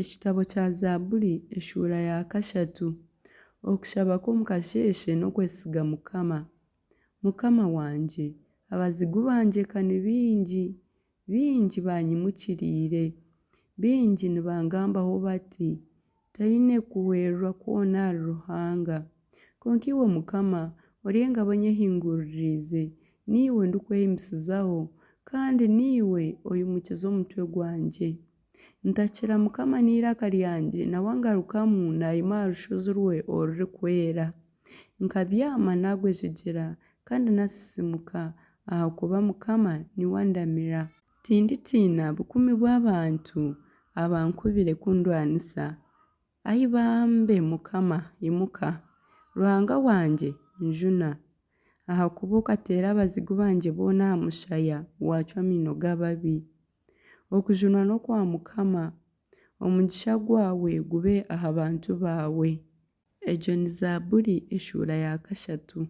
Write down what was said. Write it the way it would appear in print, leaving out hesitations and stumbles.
Ekitabo kya Zaaburi eshuura ya kashatu. Okushaba kw'omu kasheeshe n'okwesiga Mukama. Mukama wangye, abazigu bangye ka ni baingi! Baingi baanyimukiriire. Baingi nibangambaho bati, Taine kuhwerwa kwona ahari Ruhanga. Kwonka iwe Mukama, ori engabo enyehinguririize, niiwe ndikwehimbisizaho, kandi niiwe oimukiza omutwe gwangye. Ntakira Mukama n'eiraka ryangye, nawe angarukamu naayema aha rushozi rwe orurikwera. Nkabyama naagwejegyera, kandi naasisiimuka, ahakuba Mukama niwe andamira. Tinditiina bukumi bw'abantu abankubire kundwanisa. Ai bambe Mukama, imuka! Ruhanga wangye, njuna! Ahakuba okateera abazigu bangye boona aha mushaya, waacwa amaino g'ababi. Okujunwa n'okwa Mukama. Omugisha gwawe gube aha bantu baawe. Egyo ni Zaaburi eshuura ya kashatu.